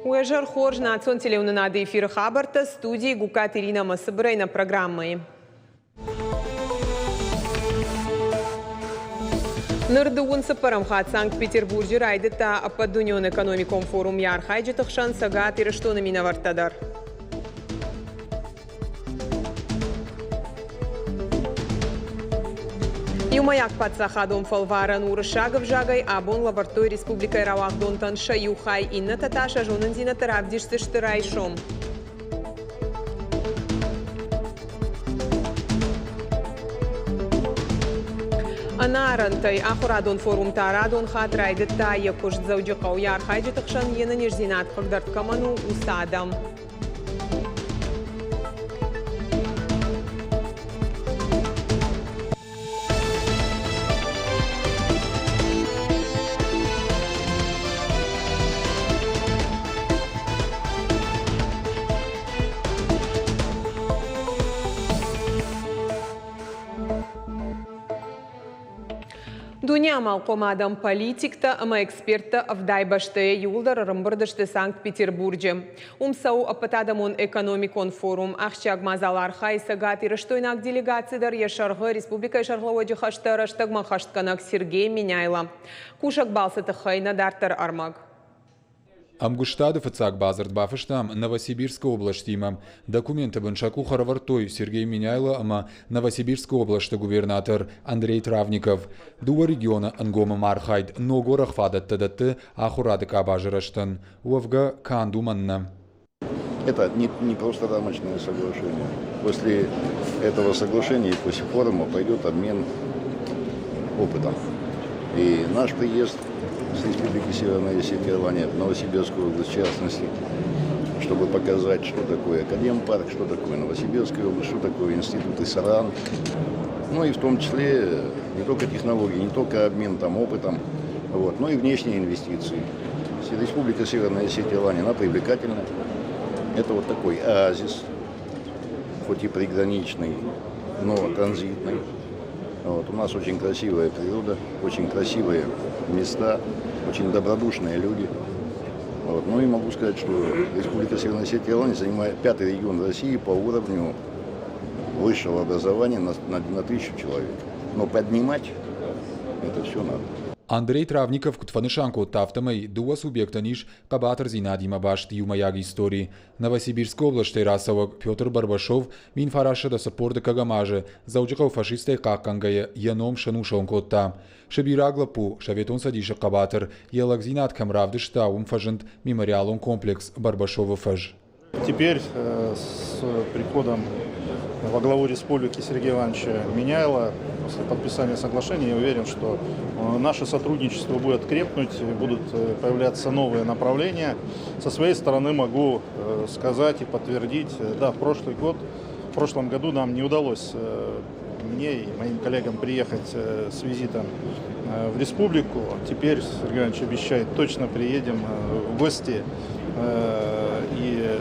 Уӕ зӕр хорз, национ телеуынынады эфиры хабӕрттӕ, студийы Гуккаты Иринӕ ӕмӕ цыбырӕй нӕ программӕйы. Ныр дыууын цыппӕрӕм хатт Санкт-Петербурджы райдыдта ӕппӕтдунеон экономикон форум, йӕ архайджыты хсӕн Цӕгат Ирыстоны минӕвӕрттӕ дӕр. Иумӕйаг паддзахадон фӕлварӕн уырыссаг ӕвзагӕй абон лӕвӕрдтой республикӕйы рауагъдонтӕн сӕ иу хай, иннӕтӕ та сӕ зонындзинӕдтӕ равдисдзысты райсом. Ӕнӕарӕнтӕй ахуырадон форум та радон хатт райдыдта йӕ куыст Дзӕуджыхъӕуы. Йӕ архайджыты хсӕн йе нӕниздзинад хъыгдӕрд кӕмӕн у, уыцы адӕм. Дуне амалхъом адӕм, политиктӕ ӕмӕ эксперттӕ ӕвдай бӕстӕйӕ иууылдӕр ӕрӕмбырд сты Санкт-Петербурджы. Уым цӕуы ӕппӕтадӕмон экономикон форум. Ахсджиаг мадзал архайы цӕгатирыстойнаг делегаци дӕр, йӕ сӕргъы республикӕйы сӕргълӕууӕджы хӕстӕ рӕстӕгмӕ хӕстгӕнӕг Сергей Меняйло. Кусӕг балцы тыххӕй нӕ дарддӕр ӕрмӕг. Ӕмгуыстады фыццаг бадзырд бафыстам Новосибирскы областимӕ. Документы бын сӕ къух ӕрӕвӕрдтой Сергей Меняйло ӕмӕ Новосибирскы областы губернатор Андрей Травников. Дыууӕ регионы ӕнгом ӕмархайд ног уӕрӕх фадӕттӕ дӕтты ахуырады къабазы рӕзтӕн. Уӕвгӕ, канд уымӕн нӕ. Это не просто рамочное соглашение. После этого соглашения и после форума пойдет обмен опытом. И наш приезд с Республики Северная Осетия Алания в Новосибирскую область, в частности, чтобы показать, что такое Академпарк, что такое Новосибирская область, что такое институт ИСРАН. Ну и в том числе не только технологии, не только обмен там, опытом, вот, но и внешние инвестиции. Республика Северная Осетия Алания, она привлекательна. Это вот такой оазис, хоть и приграничный, но транзитный. Вот. У нас очень красивая природа, очень красивые места, очень добродушные люди. Вот. Ну и могу сказать, что Республика Северная Осетия Алания занимает пятый регион России по уровню высшего образования на 1000 человек. Но поднимать это все надо. Андрей Травников куыд фӕнысан кодта, афтӕмӕй дыууӕ субъектӕн ис хъӕбатырдзинадимӕ баст иумӕйаг истори. Новосибирскы областӕй рацӕуӕг Петр Барбашов 1942 азы Дзӕуджыхъӕу фашисттӕй хъахъхъӕнгӕйӕ йӕ ном сӕнусон кодта. Сыбираг лӕппу, Советон Цӕдисы хъӕбатыр, йӕ лӕгдзинад кӕм равдыста, уым фӕзынд мемориалон комплекс Барбашовы фӕз. Теперь с приходом во главу республики Сергея Ивановича Меняйло, после подписания соглашения, я уверен, что наше сотрудничество будет крепнуть, будут появляться новые направления. Со своей стороны могу сказать и подтвердить, да, в прошлом году нам не удалось мне и моим коллегам приехать с визитом в республику. Теперь Сергей Иванович обещает, точно приедем в гости и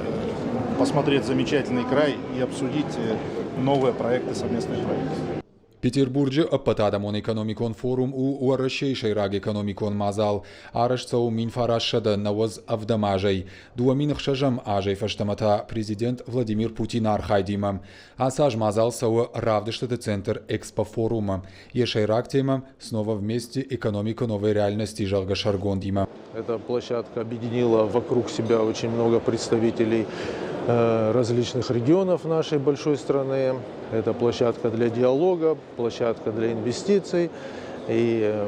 посмотреть замечательный край и обсудить новые проекты, совместные проекты. Петербурджы ӕппӕтадӕмон экономикон форум у Уӕрӕсейы сӕйраг экономикон мадзал. Арӕзт цӕуы 1997 азӕй. 2006 азӕй фӕстӕмӕ та президент Владимир Путины архайдимӕ. Ацы аз мадзал цӕуы равдыстыты центр Экспофорумы. Йӕ сӕйраг темӕ «Снова вместе. Экономика новой реальности» зӕгъгӕ сӕргондимӕ. Эта площадка объединила вокруг себя очень много представителей различных регионов нашей большой страны. Это площадка для диалога, площадка для инвестиций. И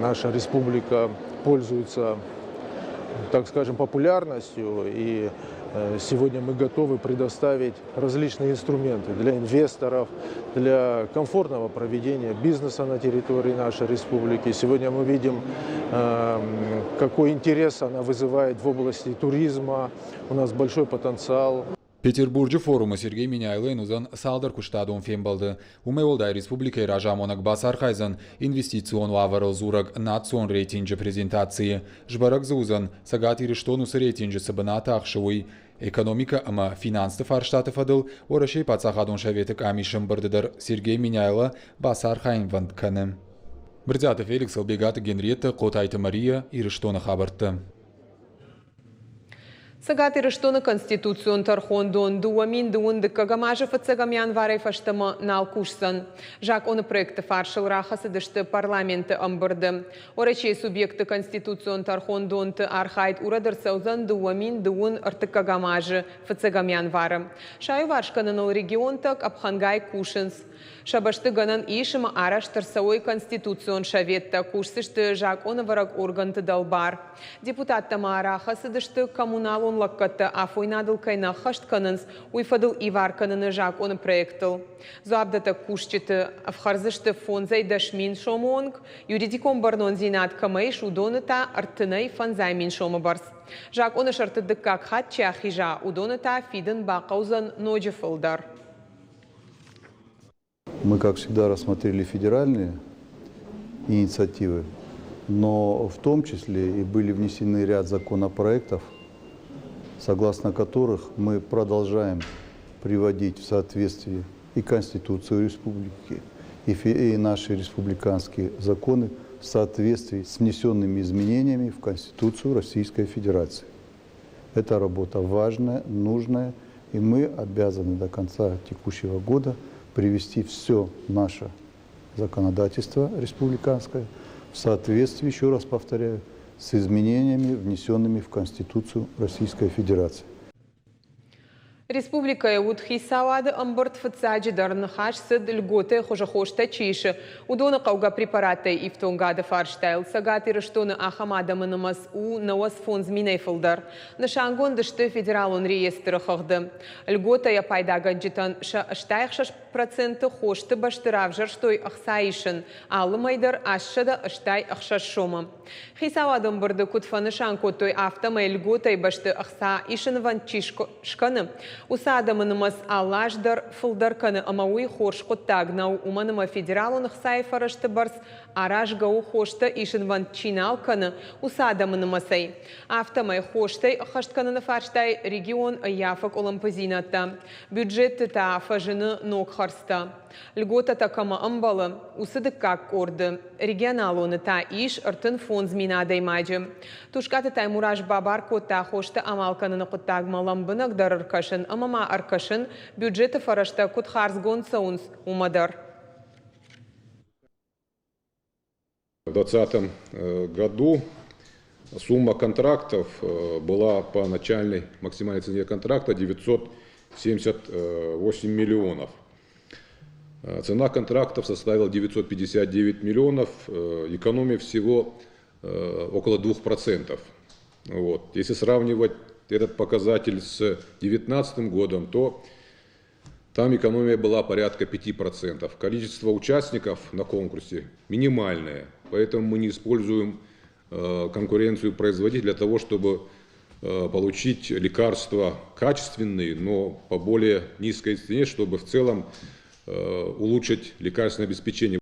наша республика пользуется, так скажем, популярностью. И сегодня мы готовы предоставить различные инструменты для инвесторов, для комфортного проведения бизнеса на территории нашей республики. Сегодня мы видим, какой интерес она вызывает в области туризма. У нас большой потенциал. Петербурджы форумы Сергей Меняйлойӕн уыдзӕн цалдӕр куыстадон фембӕлды. Уымӕй уӕлдай республикӕйы разамонӕг бацархайдзӕн инвестицион уавӕрыл дзурӕг национ рейтинджы презентацийы. Сбӕрӕг дзы уыдзӕн, Цӕгат Ирыстон уыцы рейтинджы цы бынат ахсы, уый. Экономикӕ ӕмӕ финансты фарстаты фӕдыл Уӕрӕсейы паддзахадон советы къамисы ӕмбырды дӕр Сергей Меняйло бацархайынвӕнд кӕны. Брытъиаты Феликс, Ӕлбегаты Генриеттӕ, Хъотайты Мария, Ирыстоны хабӕрттӕ. Цӕгат Ирыстоны Конституцион тӕрхондон 2020 дыккӕгӕм азы фыццӕгӕм январӕй фӕстӕмӕ нал кусдзӕн. Закъоны проекты фарсыл рахӕцыдысты парламенты ӕмбырды. Уӕрӕсейы субъектты конституцион тӕрхондонты архайд урӕд ӕрцӕудзӕн 2020 ӕртыккӕгӕм азы фыццӕгӕм январы. Сӕ аиуварс кӕныныл регионтӕ къӕпхӕнгай кусынц. Сӕ бӕсты гӕнӕн ис ӕмӕ арӕзт ӕрцӕуой конституцион советтӕ, кусдзысты закъонӕвӕрӕг органты дӕлбар. Депутаттӕ ма рахӕцыдысты, коммуналон лӕггӕдтӕ афойнадыл кӕй нӕ ӕххӕст кӕнынц, уый фӕдыл ивар кӕныны закъоны проектыл. Дзуапдӕттӕг кусджыты ӕфхӕрдзысты фондзӕй 10 000 сомы онг, юридикон бӕрнондзинад кӕмӕ ис, уыдоны та ӕртынӕй 500 000 сомы бӕрц. Закъоны сӕрты дыккаг хатт чи ахиза, уыдоны та фидын бахъӕудзӕн ноджы фылдӕр. Мы, как всегда, рассмотрели федеральные инициативы, но в том числе и были внесены ряд законопроектов, согласно которых мы продолжаем приводить в соответствие и Конституцию республики, и наши республиканские законы в соответствии с внесенными изменениями в Конституцию Российской Федерации. Эта работа важная, нужная, и мы обязаны до конца текущего года привести все наше законодательство республиканское в соответствии, еще раз повторяю, с изменениями, внесенными в Конституцию Российской Федерации. Республикӕйы уыд хицауады ӕмбырд. Фыццаджыдӕр ныхас цыд, льготӕйы хуызы хостӕ чи исы, уыдоны хъӕугӕ препараттӕй ифтонгады фарстайыл. Цӕгат Ирыстоны ахӕм адӕмы нымӕц у 95 минӕй фылдӕр. Нысангонд сты федералон реестры хыгъды. Льготӕйӕ пайдагӕнджытӕн сӕ 66% хосты бӕсты равзӕрстой ӕхца исын, алы мӕй дӕр 866 сомы. Хицауады ӕмбырды куыд фӕнысан кодтой, афтӕмӕй льготӕйы бӕсты ӕхца исынвӕнд чи скӕны, уыцы адӕмы нымӕц алы аз дӕр фылдӕр кӕны ӕмӕ уый хорз хъуыддаг нӕу, уымӕн ӕмӕ федералон ӕхцайы фӕрӕзты бӕрц аразгӕ у, хостӕ исынвӕнд чи нал кӕны, уыцы адӕмы нымӕцӕй. Афтӕмӕй хостӕй ӕххӕст кӕныны фарстайы регион ӕййафы къуылымпыдзинӕдтӕ. Бюджеты та фӕзыны ног хӕрдзтӕ. Льготӕтӕ кӕмӕ ӕмбӕлы, уыцы дыккаг къорды, регионалоны та ис 35 000 адӕймаджы. Тускъаты Таймураз бабар кодта хосты амал кӕныны хъуыддагмӕ лӕмбынӕгдӕр ӕркӕсын ӕмӕ ма ӕркӕсын, бюджеты фӕрӕзтӕ куыд хардзгонд цӕуынц, уымӕ дӕр. В 2020 году сумма контрактов была по начальной максимальной цене контракта 978 миллионов. Цена контрактов составила 959 миллионов, экономия всего около 2%. Вот. Если сравнивать этот показатель с 2019 годом, то там экономия была порядка 5%. Количество участников на конкурсе минимальное, поэтому мы не используем конкуренцию производителей для того, чтобы получить лекарства качественные, но по более низкой цене, чтобы в целом улучшить лекарственное обеспечение.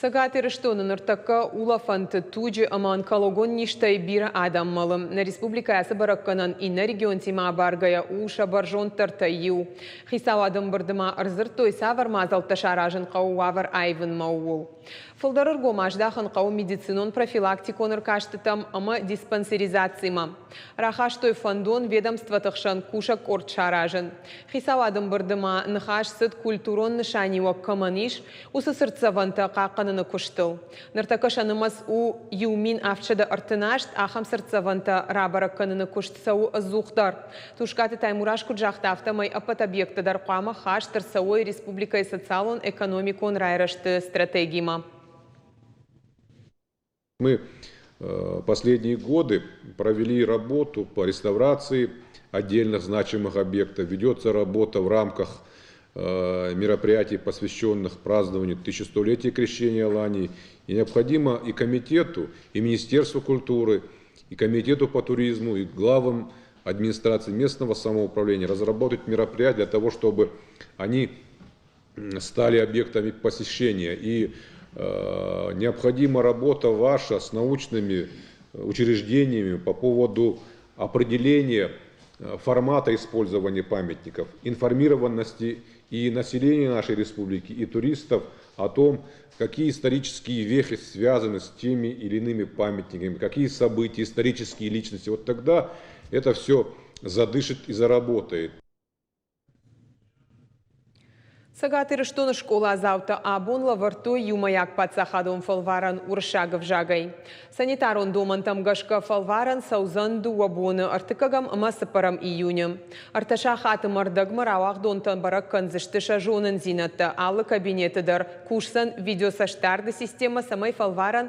Цӕгат Ирыстоны ныртӕккӕ улӕфӕнты, туджы ӕмӕ онкологон низтӕй бирӕ адӕм мӕлы. Нӕ республикӕйы ацы бӕрӕггӕнӕн иннӕ регионтимӕ абаргӕйӕ у сӕ бӕрзонддӕртӕй иу. Хицауады ӕмбырды ма ӕрдзырдтой, цавӕр мадзӕлттӕ саразын хъӕуы уавӕр аивынмӕ, ууыл. Фылдӕр ӕргом аздахын хъӕуы медицинон профилактикон ӕркастытӕм ӕмӕ диспансеризацимӕ. Рахастой фӕндон ведомствоты хсӕн кусӕг къорд саразын. Хицауады ӕмбырды ма ныхас цыд, культурон нысаниуӕг кӕмӕн ис, уыцы цыртдзӕвӕнтӕ хъахъхъӕныны куыстыл. Ныртӕккӕ сӕ нымӕц у 10 738, ахӕм цыртдзӕвӕнтӕ рабӕрӕг кӕныны куыст цӕуы ӕдзухдӕр. Тускъаты Таймураз куыд загъта, афтӕмӕй ӕппӕт объектты дӕр хъуамӕ хаст ӕрцӕуой республикӕйы социалон-экономикон райрӕзты стратегимӕ. Мы последние годы провели работу по реставрации отдельных значимых объектов. Ведется работа в рамках мероприятий, посвященных празднованию 1100-летия крещения Алании. И необходимо и комитету, и Министерству культуры, и комитету по туризму, и главам администрации местного самоуправления разработать мероприятия для того, чтобы они стали объектами посещения. И необходима работа ваша с научными учреждениями по поводу определения формата использования памятников, информированности и населения нашей республики, и туристов о том, какие исторические вехи связаны с теми или иными памятниками, какие события, исторические личности. Вот тогда это все задышит и заработает. Цӕгат Ирыстоны скъоладзаутӕ абон лӕвӕрдтой иумӕйаг паддзахадон фӕлварӕн уырыссаг ӕвзагӕй. Санитарон домӕнтӕм гӕсгӕ фӕлварӕн цӕудзӕн дыууӕ боны, ӕртыккӕгӕм ӕмӕ цыппӕрӕм июны. Ӕртӕ сахаты ӕрдӕгмӕ рауагъдонтӕн бӕрӕг кӕндзысты сӕ зонындзинӕдтӕ. Алы кабинеты дӕр кусдзӕн видеоцӕстдарды системӕ, цӕмӕй фӕлварӕн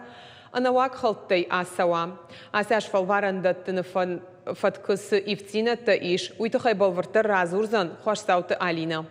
ӕнӕуаг хӕлдтӕй ацӕуа. Ацы аз фӕлварӕн дӕттыны фӕткы цы ивддзинӕдтӕ ис, уый тыххӕй бӕлвырддӕр радзурдзӕн Хуасдзауты Алинӕ.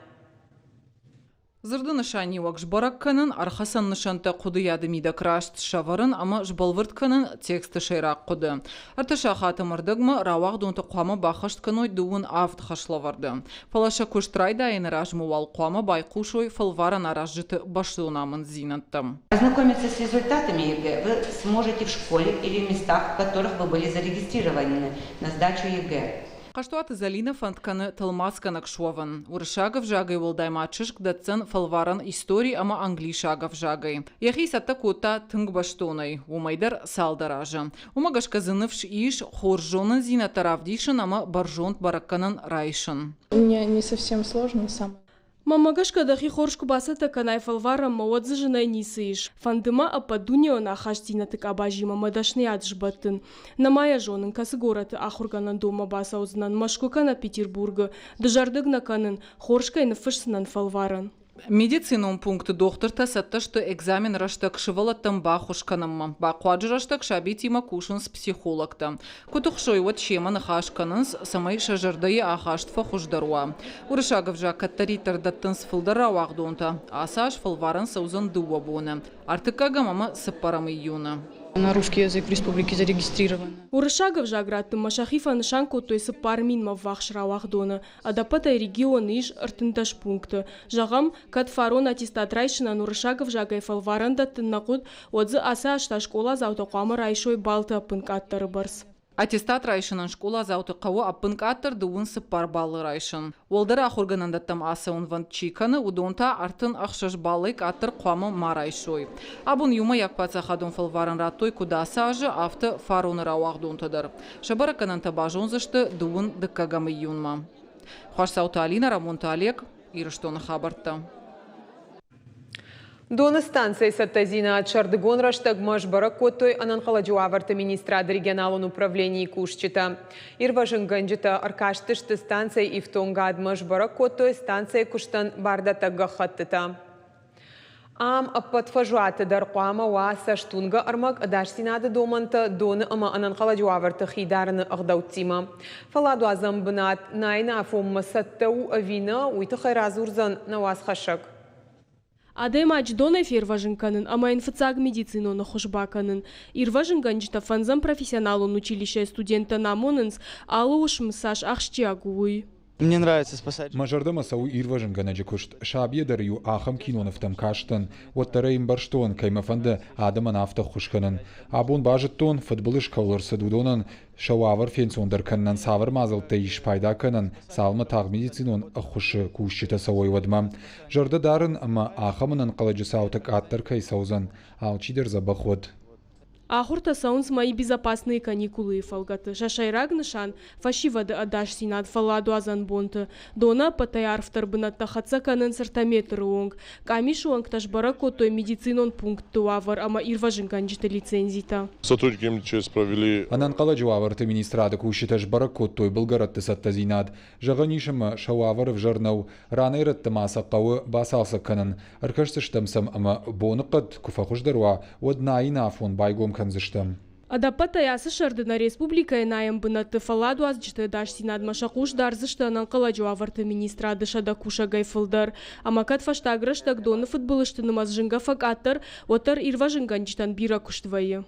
Дзырды нысаниуӕг сбӕрӕг кӕнын, ӕрхӕцӕн нысӕнттӕ хъуыдыйады мидӕг раст сӕвӕрын ӕмӕ сбӕлвырд кӕнын тексты сӕйраг хъуыды. Ӕртӕ сахаты ӕрдӕгмӕ рауагъдонтӕ хъуамӕ баххӕст кӕной дыууын авд хӕслӕвӕрды. Фӕлӕ сӕ куыст райдайыны размӕ уал хъуамӕ байхъусой фӕлварӕн аразджыты бӕстон амынддзинӕдтӕм. Ознакомиться с результатами ЕГЭ вы сможете в школе или в местах, в которых вы были зарегистрированы на сдачу ЕГЭ. Хъӕстуаты Зӕлинӕ фӕнд кӕны тӕлмацгӕнӕг суӕвын. Уырыссаг ӕвзагӕй уӕлдай ма чызг дӕтдзӕн фӕлварӕн истори ӕмӕ англисаг ӕвзагӕй. Йӕхи цӕттӕ кодта тынг бӕстонӕй, уымӕй дӕр цалдӕр азы. Уымӕ гӕсгӕ дзы ныфс ис хорз зонындзинӕдтӕ равдисын ӕмӕ бӕрзонд бӕрӕггӕнӕн райсын. Мне не совсем сложно самое. Мӕнмӕ гӕсгӕ дӕхи хорз куы бацӕттӕ кӕнай фӕлварӕнмӕ, уӕд дзы зынӕй ницы ис. Фӕнды мӕ ӕппӕтдунеон ахастдзинӕдты къабазимӕ мӕ дӕсныйад сбӕттын. Нӕма йӕ зонын, кӕцы горӕты ахуыргӕнӕндонмӕ бацӕудзынӕн, Мӕскуы кӕнӕ Петербургы. Дызӕрдыг нӕ кӕнын, хорз кӕй ныффысдзынӕн фӕлварӕн. Медицинон пункты дохтыртӕ цӕттӕ сты экзамены рӕстӕг сывӕллӕттӕн баххуыс кӕнынмӕ. Бахъуаджы рӕстӕг сабитимӕ кусынц психологтӕ. Куы тыхсой, уӕд семӕ ныхас кӕнынц, цӕмӕй сӕ зӕрдӕйы ахаст фӕхуыздӕр уа. Уырыссаг ӕвзаг кӕддӕриддӕр дӕттынц фылдӕр рауагъдонтӕ. Ацы аз фӕлварӕн цӕудзӕн дыууӕ боны, ӕртыккӕгӕм ӕмӕ цыппӕрӕм июны. На русский язык в республике зарегистрировано. Уырыссаг ӕвзаг раттынмӕ сӕхи фӕнысан кодтой цыппар минмӕ ввахс рауагъдоны. Ӕдӕппӕтӕй регионы ис 13 пункты. Зӕгъӕм, кӕд фарон аттестат райсынӕн уырыссаг ӕвзагӕй фӕлварӕн дӕттын нӕ хъуыд, уӕд дзы ацы аз та скъоладзаутӕ хъуамӕ райсой баллты ӕппынкъаддӕры бӕрц. Аттестат райсынӕн скъоладзауты хъӕуы ӕппынкъаддӕр дыууын цыппар баллы райсын. Уӕлдӕр ахуыргӕнӕндӕттӕм ацӕуынвӕнд чи кӕны, уыдон та 36 баллӕй къаддӕр хъуамӕ ма райсой. Абон иумӕйаг паддзахадон фӕлварӕн радтой куыд ацы азы, афтӕ фароны рауагъдонтӕ дӕр. Сӕ бӕрӕггӕнӕнтӕ базондзысты дыууын дыккӕгӕм июнмӕ. Хуасдзауты Алинӕ, Рӕмонты Олег, Ирыстоны хабӕрттӕ. Доны станцӕйы цӕттӕдзинад сӕрдыгон рӕстӕгмӕ сбӕрӕг кодтой ӕнӕнхъӕлӕджы уавӕрты министрады регионалон управленийы кусджытӕ. Ирвӕзынгӕнджытӕ ӕркастысты станцӕйы ифтонгадмӕ, сбӕрӕг кодтой станцӕйы куыстӕн бардӕттӕг гӕххӕттытӕ. Ам ӕппӕт фӕзуаты дӕр хъуамӕ уа цӕстуынгӕ ӕрмӕг ӕдасдзинады домӕнтӕ доны ӕмӕ ӕнӕнхъӕлӕджы уавӕрты хи дарыны ӕгъдӕуттимӕ. Фӕлладуадзӕн бынат найыны афонмӕ цӕттӕ у ӕви нӕ, уый тыххӕй радзурдзӕн нӕ уацхӕссӕг. Адӕймаджы донӕй фервӕзын кӕнын ӕмӕ йын фыццаг медицинон ӕххуыс бакӕнын. Ирвӕзынгӕнджытӕ фӕндзӕм профессионалон училищӕйы студенттӕн амонынц, алы уысм цас ахсджиаг у, уый. Мне нравится спасать. Мӕ зӕрдӕмӕ цӕуы ирвӕзынгӕнӕджы куыст. Сабийӕ дӕр-иу ахӕм кинонывтӕм кастӕн, уӕддӕр ӕй ӕмбӕрстон, кӕй мӕ фӕнды адӕмӕн афтӕ ӕххуыс кӕнын. Абон базыдтон, фыдбылыз кӕуыл ӕрцыд, уыдонӕн сӕ уавӕр фенцондӕр кӕнынӕн цавӕр мадзӕлттӕ ис спайда кӕнӕн, цалынмӕ тагъд медицинон ӕххуысы кусджытӕ цӕуой, уӕдмӕ. Зӕрдӕ дарын ӕмӕ ахӕм ӕнӕнхъӕлӕджы цаутӕ къаддӕр кӕй цӕудзӕн, алчидӕр дзӕбӕх уӕд. Ахуыртӕ цӕуынц Мои безопасные каникулы-йы фӕлгӕты. Сӕ сӕйраг нысан – фӕсивӕды ӕдасдзинад фӕлладуадзӕн бонты. Доны ӕппӕтӕй арфдӕр бынӕттӕ хӕццӕ кӕнынц ӕртӕ метры онг. Къамисы уӕнгтӕ сбӕрӕг кодтой медицинон пунктты уавӕр ӕмӕ ирвӕзынгӕнджыты лицензитӕ. Сотрудники МЧС провели Ӕнӕнхъӕлӕджы уавӕрты министрады кусджытӕ сбӕрӕг кодтой былгӕрӕтты цӕттӕдзинад. Зӕгъӕн ис ӕмӕ сӕ уавӕр ӕвзӕр нӕу, ранӕй-рӕтты ма сӕ хъӕуы бацалцӕг кӕнын. Ӕркӕсдзыстӕм сӕм ӕмӕ боныхъӕд куы фӕхуыздӕр уа, уӕд найыны афон байгом кӕндзыстӕм. Ӕдӕппӕтӕй ацы сӕрды нӕ республикӕйы найӕн бынӕтты фӕлладуадзджыты ӕдасдзинадмӕ сӕ хъус дардзысты ӕнӕнхъӕлӕджы уавӕрты министрады 100 кусӕгӕй фылдӕр. Ӕмӕ кӕд фӕстаг рӕстӕг доны фыдбылызты нымӕц зынгӕ фӕкъаддӕр, уӕддӕр ирвӕзынгӕнджытӕн бирӕ куыст вӕййы.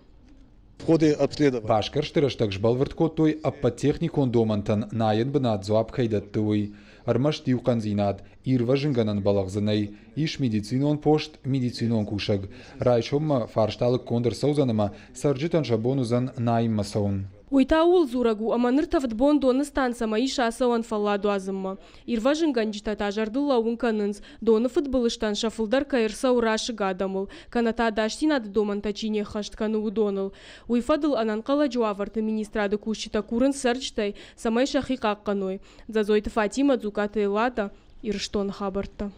В ходе обследования. Басгӕрсты рӕстӕг сбӕлвырд кодтой, ӕппӕт техникон домӕнтӕн найӕн бынат дзуапп кӕй дӕтты, уый. Ӕрмӕст иу хъӕндзинад – ирвӕзынгӕнӕн бӕлӕгъ дзы нӕй, ис медицинон пост, медицинон кусӕг. Райсоммӕ фарста лыггонд ӕрцӕудзӕн ӕмӕ цӕрджытӕн сӕ бон уыдзӕн найынмӕ цӕуын. Уый та ууыл дзурӕг у, ӕмӕ ныр тӕвд бон доны станцӕмӕ ис ацӕуӕн фӕлладуадзынмӕ. Ирвӕзынгӕнджытӕ та зӕрдыл лӕууын кӕнынц, доны фыдбылызтӕн сӕ фылдӕр кӕй ӕрцӕуы расыг адӕмыл, кӕнӕ та ӕдасдзинады домӕнтӕ чи не ххӕст кӕны, уыдоныл. Уый фӕдыл Ӕнӕнхъӕлӕджы уавӕрты министрады кусджытӕ курынц цӕрджытӕй, цӕмӕй сӕхи хъахъхъӕной. Дзӕдзойты Фатимӕ, Дзукъаты Эллада, Ирыстоны хабӕрттӕ.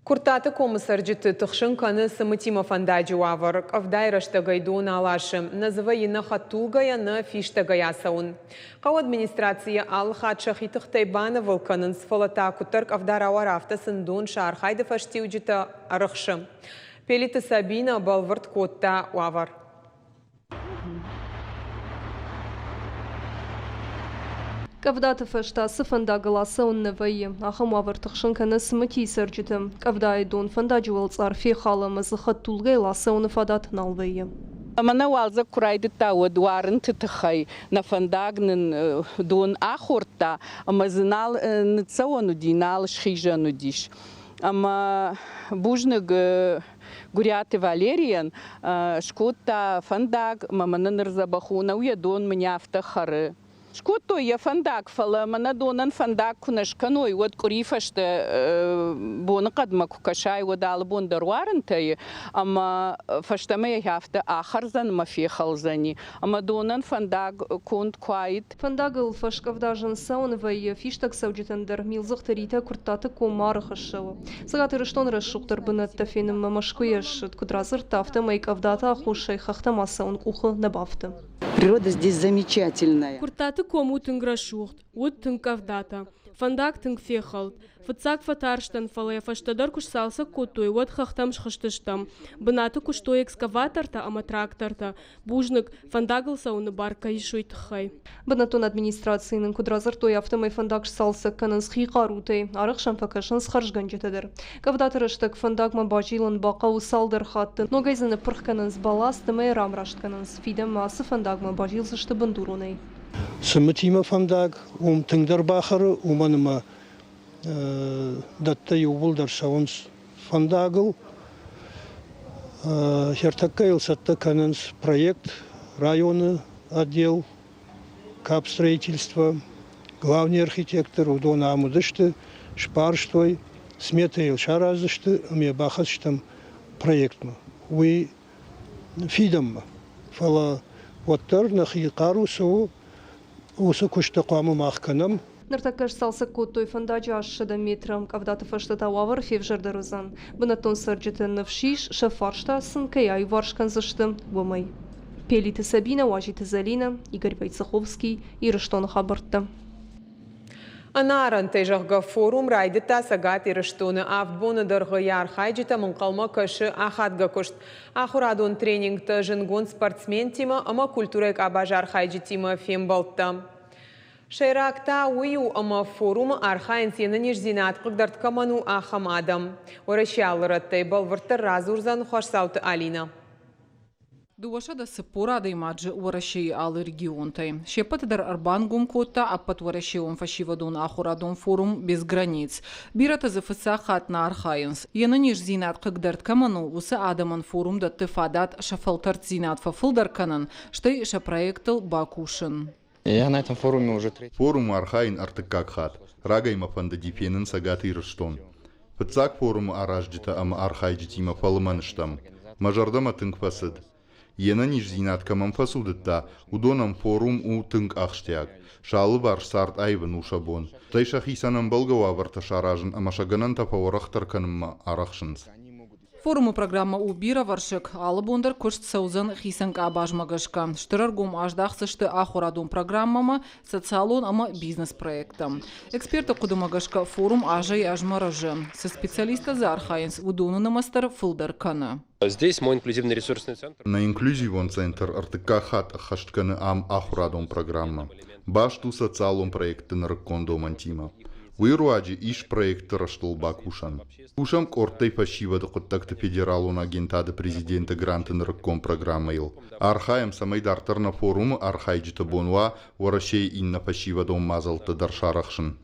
Куырттаты комы цӕрджыты тыхсын кӕны Цымытимӕ фӕндаджы уавӕр. Къӕвдайы рӕстӕгӕй дон аласы. Нӕ дзы вӕййы нӕ хӕдтулгӕйӕ, нӕ фистӕгӕй ацӕуын. Хъӕуы администрацийы алы хатт сӕхи тыхтӕй банывыл кӕнынц, фӕлӕ та куыддӕр къӕвда рауара, афтӕ сын дон сӕ архайды фӕстиуджытӕ ӕрыхсы. Пелиты Сабинӕ бӕлвырд кодта уавӕр. Къӕвдаты фӕстӕ цы фӕндагыл ацӕуын нӕ вӕййы, ахӕм уавӕр тыхсын кӕны Цымытийы цӕрджыты. Къӕвдайы дон фӕндаджы уӕлцъар фехалы ӕмӕ дзы хӕдтулгӕйыл ацӕуыны фадат нал вӕййы. Мӕнӕ уалдзӕг куы райдыдта, уӕд уарынты тыххӕй нӕ фӕндаг нын дон ахордта ӕмӕ дзы нал ныццӕуӕн уыди, нал схизӕн уыдис. Ӕмӕ бузныг Гуыриаты Валерийӕн скодта фӕндаг, ӕмӕ мӕнӕ ныр дзӕбӕх у, нӕу йӕ дон мын афтӕ хӕры. Скодтой йӕ фӕндаг, фӕлӕ мӕнӕ донӕн фӕндаг куы нӕ скӕной, уӕд къуыри фӕстӕ боныхъӕдмӕ куы кӕсай, уӕд алы бон дӕр уарынтӕ и, ӕмӕ фӕстӕмӕ йӕхи афтӕ ахӕрдзӕн ӕмӕ фехӕлдзӕни. Ӕмӕ донӕн фӕндаг конд куы уаид. Фӕндагыл фӕскъӕвда зын цӕуын вӕййы фистӕгцӕуджытӕн дӕр. Милдзыхты Ритӕ Куырттаты коммӕ арӕх ссӕуы. Цӕгат Ирыстоны рӕсугъддӕр бынӕттӕ фенынмӕ Мӕскуыйӕ ссыд. Куыд радзырдта, афтӕмӕй къӕвдаты аххосӕй хӕхтӕм ацӕуын къухы нӕ бафты. Природа здесь замечательная. Куырттаты ком у тынг рӕсугъд. Уыд тынг къӕвдатӕ. Фӕндаг тынг фехӕлд. Фыццаг фӕтарстӕн, фӕлӕ йӕ фӕстӕдӕр куы сцалцӕг кодтой, уӕд хӕхтӕм схызтыстӕм. Бынаты куыстой экскаватортӕ ӕмӕ трактортӕ. Бузныг, фӕндагыл цӕуыны бар кӕй ис, уый тыххӕй. Бынӕттон администрацийы нын куыд радзырдтой, афтӕмӕй фӕндаг сцалцӕг кӕнынц хи хъарутӕй, арӕх сӕм фӕкӕсынц хӕрзгӕнджытӕ дӕр. Къӕвдаты рӕстӕг фӕндагмӕ базилын бахъӕуы цалдӕр хатты. Ногӕй дзы ныппырх кӕнынц бӕлӕсты ӕмӕ йӕ рамраст кӕнынц. Фидӕнмӕ ацы фӕндагмӕ базилдзысты бындуронӕй. Цымытимӕ фӕндаг уым тынгдӕр бахӕры, уымӕн ӕмӕ дӕттӕ иууылдӕр цӕуынц фӕндагыл. Ӕртӕккӕ йыл цӕттӕ кӕнынц проект районы отдел капстроительства, главный архитектор, уыдон ам уыдысты, сбарстой, сметӕ йыл сараздзысты ӕмӕ йӕ бахӕсдзыстӕм проектмӕ. Уый фидӕнмӕ. Фӕлӕ уӕддӕр нӕхи хъару цы у, уыцы куысты хъуамӕ мах кӕнӕм. Ныртӕккӕ сцалцӕг кодтой фӕндаджы 800 метры. Къӕвдаты фӕстӕ та уавӕр февзӕрдӕр уыдзӕн. Бынӕттон цӕрджыты ныфс ис, сӕ фарста сын кӕй аиуварс кӕндзысты, уымӕй. Пелиты Сабинӕ, Уазиты Зӕлинӕ, Игорь Войцеховский, Ирыстоны хабӕрттӕ. Ӕнӕарӕнтӕй, зӕгъгӕ, форум райдыдта Цӕгат Ирыстоны. Авд боны дӕргъы йӕ архайджытӕм ӕнхъӕлмӕ кӕсы ахадгӕ куыст. Ахуырадон тренингтӕ, зындгонд спортсментимӕ ӕмӕ культурӕйы къабазы архайджытимӕ фембӕлдтӕ. Сӕйраг та уый у, ӕмӕ форумы архайынц йе нӕниздзинад хъыгдӕрд кӕмӕн у, ахӕм адӕм. Уӕрӕсейы алы рӕттӕй бӕлвырддӕр радзурдзӕн Хуасдзауты Алинӕ. 240 адӕймаджы Уӕрӕсейы алы регионтӕй. Се ппӕты дӕр ӕрбангом кодта Ӕппӕтуӕрӕсеон фӕсивӕдон ахуырадон форум «Без границ». Бирӕтӕ дзы фыццаг хатт нӕ архайынц. Йе нӕниздзинад хъыгдӕрд кӕмӕн у, уыцы адӕмӕн форум дӕтты фадат сӕ фӕлтӕрддзинад фӕфылдӕр кӕнын, стӕй сӕ проекттыл бакусын. Я на этом форуме уже третий. Форумы архайын ӕртыккаг хатт. Рагӕй мӕ фӕндыди фенын Цӕгат Ирыстон. Фыццаг форумы аразджытӕ ӕмӕ архайджытимӕ фӕлымӕн стӕм. Мӕ зӕрдӕмӕ тынг фӕцыд. Йе нӕниздзинад кӕмӕн фӕцудыдта, уыдонӕн форум у тынг ахсджиаг. Сӕ алыварс цард аивын у сӕ бон. Стӕй сӕхицӕн ӕмбӕлгӕ уавӕртӕ саразын ӕмӕ сӕ гӕнӕнтӕ фӕуӕрӕхдӕр кӕнынмӕ арӕхсынц. Форумы программӕ у бирӕвӕрсыг. Алы бон дӕр куыст цӕудзӕн хицӕн къабазмӕ гӕсгӕ. Стыр ӕргом аздахдзысты ахуырадон программӕмӕ, социалон ӕмӕ бизнес-проекттӕм. Эксперты хъуыдымӕ гӕсгӕ форум азӕй-азмӕ рӕзы. Цы специалисттӕ дзы архайынц, уыдоны нымӕц дӕр фылдӕр кӕны. Здесь мой инклюзивный ресурсный центр. Нӕ инклюзивон центр ӕртыккаг хатт ӕххӕст кӕны ам ахуырадон программӕ. Баст у социалон проектты нырыккон домӕнтимӕ. Уый руаджы ис проектты рӕзтыл бакусӕн. Кусӕм къордтӕй фӕсивӕды хъуыддӕгты федералон агентады президенты гранты нырыккон программӕйыл. Архайӕм, цӕмӕй дарддӕр нӕ форумы архайджыты бон уа Уӕрӕсейы иннӕ фӕсивӕдон мадзӕлтты дӕр сарӕхсын.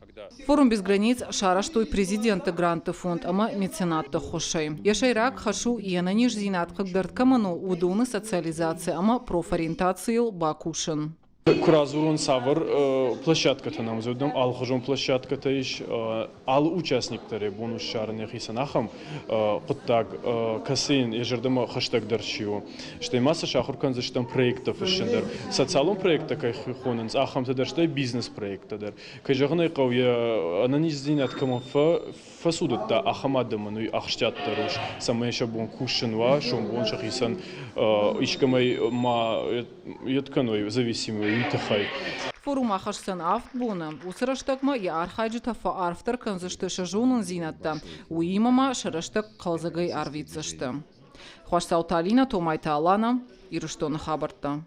Форум без границ сарӕзтой президенты грантты фонд ӕмӕ меценатты ӕххуысӕй. Йӕ сӕйраг хӕс у йе нӕниздзинад хъыгдӕрд кӕмӕн у, уыдоны социализаци ӕмӕ профориентацийыл бакусын. Куы радзурон, цавӕр площадкӕтӕ нӕм уыдзӕн, алыхуызон площадкӕтӕ ис. Алы участник дӕр йӕ бон у ссарын йӕхицӕн ахӕм хъуыддаг, кӕцы йын йӕ зӕрдӕмӕ хӕстӕгдӕр чи у. Стӕй ма сӕ сахуыр кӕндзыстӕм проекттӕ фыссын дӕр. Социалон проекттӕ кӕй хонынц, ахӕмтӕ дӕр, стӕй бизнес-проекттӕ дӕр. Кӕй зӕгъын ӕй хъӕуы, йӕ ӕнӕниздзинад кӕмӕн фӕцудыдта, ахӕм адӕмӕн уый ахсджиагдӕр у, цӕмӕй сӕ бон кусын уа, сомбон сӕхицӕн искӕмӕй ма йед кӕной зависимый уый тыххӕй. Форум ахӕсдзӕн авд боны. Уыцы рӕстӕгмӕ йӕ архайджытӕ фӕарфдӕр кӕндзысты сӕ зонындзинӕдтӕ, уыимӕ ма сӕ рӕстӕг хъӕлдзӕгӕй арвитдзысты. Хуасдзауты Алинӕ, Томайты Алана, Ирыстоны хабӕрттӕ.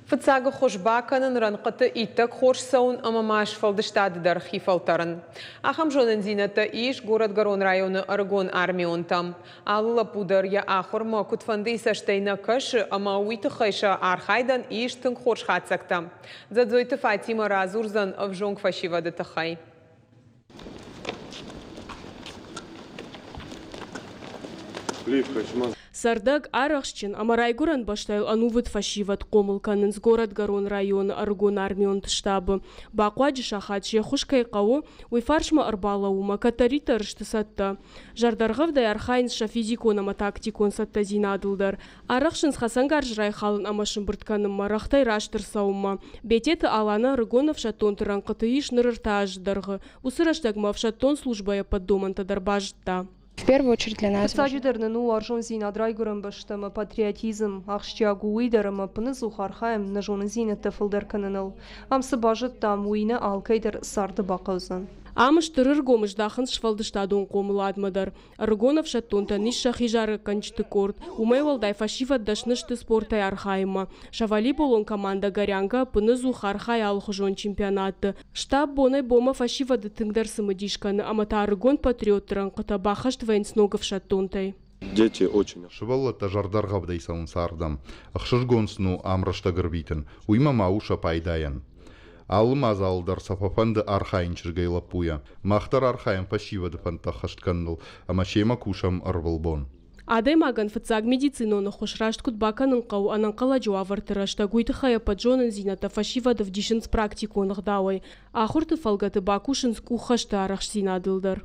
Фыццаг ӕххуыс бакӕнын, рӕнхъыты иттӕг хорз цӕуын ӕмӕ ма сфӕлдыстады дӕр хи фӕлтӕрын. Ахӕм зонындзинӕдтӕ ис Горӕтгӕрон районы ӕрыгон армионтӕм. Алы лӕппу дӕр йӕ ахуырмӕ куыдфӕндыйы цӕстӕй нӕ кӕсы ӕмӕ уый тыххӕй сӕ архайдӕн ис тынг хорз хатдзӕгтӕ. Дзӕдзойты Фатимӕ радзурдзӕн ӕвзонг фӕсивӕды тыххӕй. Цӕрдӕг, арӕхстджын ӕмӕ райгуырӕн бӕстӕйыл ӕнувыд фӕсивӕд хъомыл кӕнынц Горӕтгӕрон районы ӕрыгон армионты штабы. Бахъуаджы сахат се ххуыс кӕй хъӕуы, уый фарсмӕ ӕрбалӕууынмӕ кӕддӕриддӕр сты цӕттӕ. Зӕрдӕргъӕвдӕй архайынц сӕ физикон ӕмӕ тактикон цӕттӕдзинадыл дӕр. Арӕхсынц хӕцӕнгарз райхалын ӕмӕ сымбырд кӕнынмӕ, рӕгътӕй раст ӕрцӕуынмӕ. Бететы Аланӕ ӕрыгон ӕфсӕддонты рӕнхъыты ис ныр ӕртӕ азы дӕргъы. Уыцы рӕстӕгмӕ ӕфсӕддон службӕйы ӕппӕт домӕнтӕ дӕр базыдта. В первую очередь для нас. Фыццаджыдӕр нын у уарзондзинад райгуырӕн бӕстӕмӕ, патриотизм. Ахсджиаг у уый дӕр, ӕмӕ ӕппынӕдзух архайӕм нӕ зонындзинӕдтӕ фылдӕр кӕныныл. Ам цы базыдтам, уый нӕ алкӕй дӕр царды бахъӕудзӕн. Ам стыр ӕргом здахынц сфӕлдыстадон хъомыладмӕ дӕр. Ӕрыгон ӕфсӕддонтӕн ис сӕхи зарӕггӕнджыты къорд. Уымӕй уӕлдай фӕсивӕд дӕсны сты спортӕй архайынмӕ. Сӕ волейболон командӕ Горянка ӕппынӕдзух архайы алыхуызон чемпионатты. Штаб бонӕй-бонмӕ фӕсивӕды тынгдӕр цымыдис кӕны ӕмӕ та ӕрыгон патриотты рӕнхъытӕ баххӕст вӕййынц ног ӕфсӕддонтӕй. Дети очень. Сывӕллӕттӕ зӕрдӕргъӕвдӕй цӕуынц ардӕм. Ӕхсызгон сын у ам рӕстӕг ӕрвитын, уыимӕ ма у сӕ пайдайӕн. Алы мадзалы дӕр сӕ фӕфӕнды архайын чызгӕй-лӕппуйӕ. Мах дӕр архайӕм фӕсивӕды фӕндтӕ ӕххӕст кӕныныл ӕмӕ семӕ кусӕм ӕрвылбон. Адӕймагӕн фыццаг медицинон ӕххуыс раст куыд бакӕнын хъӕуы ӕнӕнхъӕлӕджы уавӕрты рӕстӕг, уый тыххӕй ӕппӕт зонындзинӕдтӕ фӕсивӕд ӕвдисынц практикон ӕгъдауӕй. Ахуырты фӕлгӕты бакусынц къуххӕсты арӕхстдзинадыл дӕр.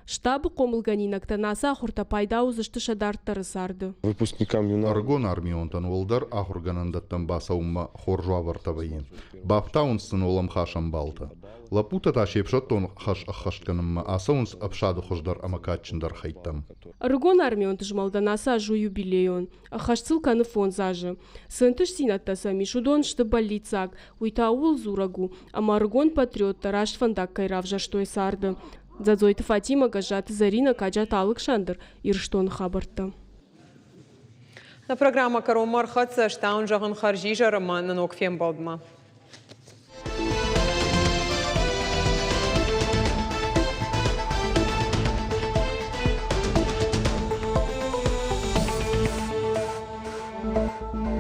Штабы хъомылгӕнинӕгтӕн ацы ахуыртӕ пайда уыдзысты сӕ дарддӕры царды. Выпускникам Ӕрыгон армионтӕн уӕлдӕр ахуыргӕнӕндӕттӕм бацӕуынмӕ хорз уавӕртӕ вӕййы. Бафтауынц сын уӕлӕмхасӕн баллтӕ. Лӕппутӕ та се фсӕддон хӕс ӕххӕст кӕнынмӕ ацӕуынц ӕфсады хуыздӕр ӕмӕ кадджындӕр хӕйттӕм. Ӕрыгон армионты змӕлдӕн ацы аз у юбилейон. Ӕххӕст сыл кӕны фондз азы. Цы ӕнтыстдзинӕдтӕ сӕм ис, уыдон сты бӕллиццаг. Уый та ууыл дзурӕг у, ӕмӕ ӕрыгон патриоттӕ раст фӕндаг кӕй равзӕрстой царды. Дзӕдзойты Фатимӕ, Гӕззаты Зӕринӕ, Каджаты Алыксандр, Ирыстоны хабӕрттӕ. Нӕ программӕ кӕронмӕ ӕрхӕццӕ, стауын зӕгъын хӕрзизӕр ӕмӕ нӕ ног фембӕлдмӕ.